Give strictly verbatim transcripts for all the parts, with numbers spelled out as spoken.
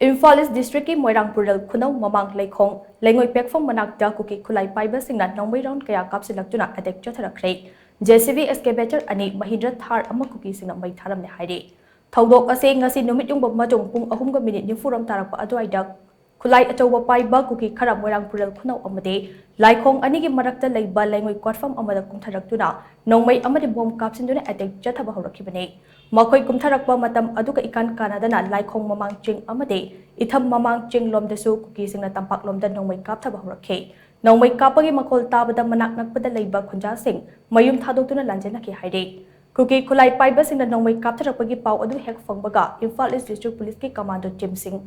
ꯏꯝꯐꯥꯜ ꯏꯁ ꯗꯤꯁꯇ꯭ꯔꯤꯛꯀꯤ ꯃꯣꯏꯔꯥꯡ ꯄꯨꯔꯦꯜ ꯈꯨꯅꯧ ꯃꯃꯥꯡ ꯂꯩꯈꯣꯡ ꯂꯩꯉꯣꯏ ꯄꯦꯛꯐꯝ ꯃꯅꯥꯛꯇ ꯀꯨꯀꯤ ꯈꯨꯠꯂꯥꯏ ꯄꯥꯏꯕꯁꯤꯡꯅ ꯅꯣꯡꯃꯩ ꯔꯥꯎꯟ ꯀꯌꯥ ꯀꯥꯞꯁꯤꯜꯂꯛꯇꯨꯅ ꯑꯦꯇꯦꯛ ꯆꯠꯊꯔꯛꯈ꯭ꯔꯦ꯫ ꯖꯦ ꯁꯤ ꯕꯤ ꯑꯦꯛꯁꯀꯦꯚꯦꯇꯔ ꯑꯅꯤ, ꯃꯍꯤꯟꯗ꯭ꯔ ꯊꯥꯔ ꯑꯃ ꯀꯨꯀꯤꯁꯤꯡꯅ ꯃꯩ ꯊꯥꯔꯝꯂꯦ ꯍꯥꯏꯔꯤ꯫ ꯊꯧꯗꯣꯛ ꯑꯁꯤ ꯉꯁꯤ ꯅꯨꯃꯤꯠ ꯌꯨꯡꯕ ꯃꯇꯨꯡ ꯄꯨꯡ ꯑꯍꯨꯝꯒ ꯃꯤꯅꯤꯠ ꯅꯤꯐꯨꯔꯣꯝ ꯇꯥꯔꯛꯄ ꯑꯗꯨꯋꯥꯏꯗ ꯈꯨꯠꯂꯥꯏ ꯑꯆꯧꯕ ꯄꯥꯏꯕ ꯀꯨꯀꯤ ꯈꯔ ꯃꯣꯏꯔꯥꯡ ꯄꯨꯔꯦꯜ ꯈꯨꯅꯧ ꯑꯃꯗꯤ ꯂꯥꯏꯈꯣꯡ ꯑꯅꯤꯒꯤ ꯃꯔꯛꯇ ꯂꯩꯕ ꯂꯩꯉꯣꯏ ꯀꯣꯠꯐꯝ ꯑꯃꯗ ꯀꯨꯝꯊꯔꯛꯇꯨꯅ ꯅꯣꯡꯃꯩ ꯑꯃꯗꯤ ꯕꯣꯝ ꯀꯥꯞꯁꯤꯟꯗꯨꯅ ꯑꯦꯇꯦꯛ ꯆꯠꯊꯕ ꯍꯧꯔꯛꯈꯤꯕꯅꯤ꯫ ꯃꯈꯣꯏ ꯀꯨꯝꯊꯔꯛꯄ ꯃꯇꯝ ꯑꯗꯨꯒ ꯏꯀꯥꯟ ꯀꯥꯟꯅꯗꯅ ꯂꯥꯏꯈꯣꯡ ꯃꯃꯥꯡ ꯆꯤꯡ ꯑꯃꯗꯤ ꯏꯊꯝ ꯃꯃꯥꯡ ꯆꯤꯡ ꯂꯣꯝꯗꯁꯨ ꯀꯨꯀꯤꯁꯤꯡꯅ ꯇꯝꯄꯥꯛꯂꯣꯝꯗ ꯅꯣꯡꯃꯩ ꯀꯥꯞꯊꯕ ꯍꯧꯔꯛꯈꯤ꯫ ꯅꯣꯡꯃꯩ ꯀꯥꯞꯄꯒꯤ ꯃꯈꯣꯜ ꯇꯥꯕꯗ ꯃꯅꯥꯛ ꯅꯛꯄꯗ ꯂꯩꯕ ꯈꯨꯟꯖꯥꯁꯤꯡ ꯃꯌꯨꯝ ꯊꯥꯗꯣꯛꯇꯨꯅ ꯂꯥꯟꯖꯦꯟꯅꯈꯤ ꯍꯥꯏꯔꯤ꯫ ꯀꯨꯀꯤ ꯈꯨꯠꯂꯥꯏ ꯄꯥꯏꯕꯁꯤꯡꯅ ꯅꯣꯡꯃꯩ ꯀꯥꯞꯊꯔꯛꯄꯒꯤ ꯄꯥꯎ ꯑꯗꯨ ꯍꯦꯛ ꯐꯪꯕꯒ ꯏꯝꯐꯥꯜ ꯏꯁ ꯗꯤꯁꯇ꯭ꯔꯤꯛ ꯄꯨꯂꯤꯁꯀꯤ ꯀꯃꯥꯟꯗꯣ ꯇꯤꯝꯁꯤꯡ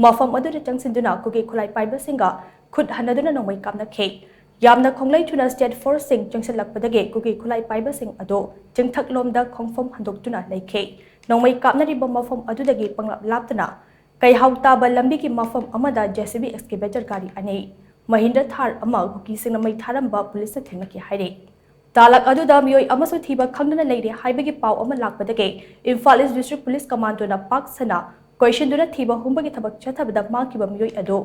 ꯃꯐꯝ ꯑꯗꯨꯗ ꯆꯪꯁꯤꯟꯗꯨꯅ ꯀꯨꯀꯤ ꯈꯨꯠꯂꯥꯏ ꯄꯥꯏꯕꯁꯤꯡꯒ ꯈꯨꯠ ꯍꯟꯅꯗꯨꯅ ꯅꯣꯡꯃꯩ ꯀꯥꯞꯅꯈꯤ꯫ ꯌꯥꯝꯅ ꯈꯣꯡꯂꯩ ꯊꯨꯅ ꯁ꯭ꯇꯦꯠ ꯐꯣꯔꯁꯁꯤꯡ ꯆꯪꯁꯤꯜꯂꯛꯄꯗꯒꯤ ꯀꯨꯀꯤ ꯈꯨꯠꯂꯥꯏ ꯄꯥꯏꯕꯁꯤꯡ ꯑꯗꯨ ꯆꯤꯡꯊꯛꯂꯣꯝꯗ ꯈꯣꯡꯐꯝ ꯍꯟꯗꯣꯛꯇꯨꯅ ꯂꯩꯈꯤ꯫ ꯅꯣꯡꯃꯩ ꯀꯥꯞꯅꯔꯤꯕ ꯃꯐꯝ ꯑꯗꯨꯗꯒꯤ ꯄꯪꯂꯥꯞ ꯂꯥꯞꯇꯅ ꯀꯩꯍꯥꯎ ꯇꯥꯕ ꯂꯝꯕꯤꯒꯤ ꯃꯐꯝ ꯑꯃꯗ ꯖꯦ ꯁꯤ ꯕꯤ ꯑꯦꯛꯁꯀꯦꯚꯦꯇꯔ ꯒꯥꯔꯤ ꯑꯅꯤ, ꯃꯍꯤꯟꯗ꯭ꯔ ꯊꯥꯔ ꯑꯃ ꯀꯨꯀꯤꯁꯤꯡꯅ ꯃꯩ ꯊꯥꯔꯝꯕ ꯄꯨꯂꯤꯁꯅ ꯊꯦꯡꯅꯈꯤ ꯍꯥꯏꯔꯤ꯫ ꯇꯥꯂꯛ ꯑꯗꯨꯗ ꯃꯤꯑꯣꯏ ꯑꯃꯁꯨ ꯊꯤꯕ ꯈꯪꯗꯅ ꯂꯩꯔꯦ ꯍꯥꯏꯕꯒꯤ ꯄꯥꯎ ꯑꯃ ꯂꯥꯛꯄꯗꯒꯤ ꯏꯝꯐꯥꯜ ꯏꯁ ꯗꯤꯁꯇ꯭ꯔꯤꯛ ꯄꯨꯂꯤꯁ ꯀꯃꯥꯟꯗꯣꯅ ꯄꯥꯛ ꯁꯟꯅ ꯀꯣꯏꯁꯤꯟꯗꯨꯅ ꯊꯤꯕ ꯍꯨꯝꯕꯒꯤ ꯊꯕꯛ ꯆꯠꯊꯕꯗ ꯃꯥꯡꯈꯤꯕ ꯃꯤꯑꯣꯏ ꯑꯗꯨ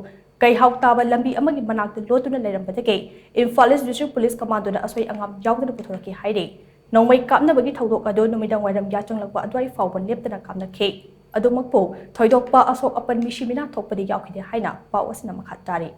ꯀꯩꯍꯥꯎ ꯇꯥꯕ ꯂꯝꯕꯤ ꯑꯃꯒꯤ ꯃꯅꯥꯛꯇ ꯂꯣꯠꯇꯨꯅ ꯂꯩꯔꯝꯕꯗꯒꯤ ꯏꯝꯐꯥꯜ ꯏꯁ ꯗꯤꯁꯇ꯭ꯔꯤꯛ ꯄꯨꯂꯤꯁ ꯀꯃꯥꯟꯗꯣꯅ ꯑꯁꯣꯏ ꯑꯉꯥꯝ ꯌꯥꯎꯗꯅ ꯄꯨꯊꯣꯔꯛꯈꯤ ꯍꯥꯏꯔꯤ꯫ ꯅꯣꯡꯃꯩ ꯀꯥꯞꯅꯕꯒꯤ ꯊꯧꯗꯣꯛ ꯑꯗꯨ ꯅꯨꯃꯤꯗꯥꯡ ꯋꯥꯏꯔꯝ ꯌꯥꯆꯪꯂꯛꯄ ꯑꯗꯨꯋꯥꯏ ꯐꯥꯎꯕ ꯂꯦꯞꯇꯅ ꯀꯥꯞꯅꯈꯤ꯫ ꯑꯗꯨꯃꯛꯄꯨ ꯊꯣꯏꯗꯣꯛꯄ ꯑꯁꯣꯛ ꯑꯄꯟ ꯃꯤꯁꯤ ꯃꯤꯅꯥ ꯊꯣꯛꯄꯗꯤ ꯌꯥꯎꯈꯤꯗꯦ ꯍꯥꯏꯅ ꯄꯥꯎ ꯑꯁꯤꯅ ꯃꯈꯥ ꯇꯥꯔꯤ꯫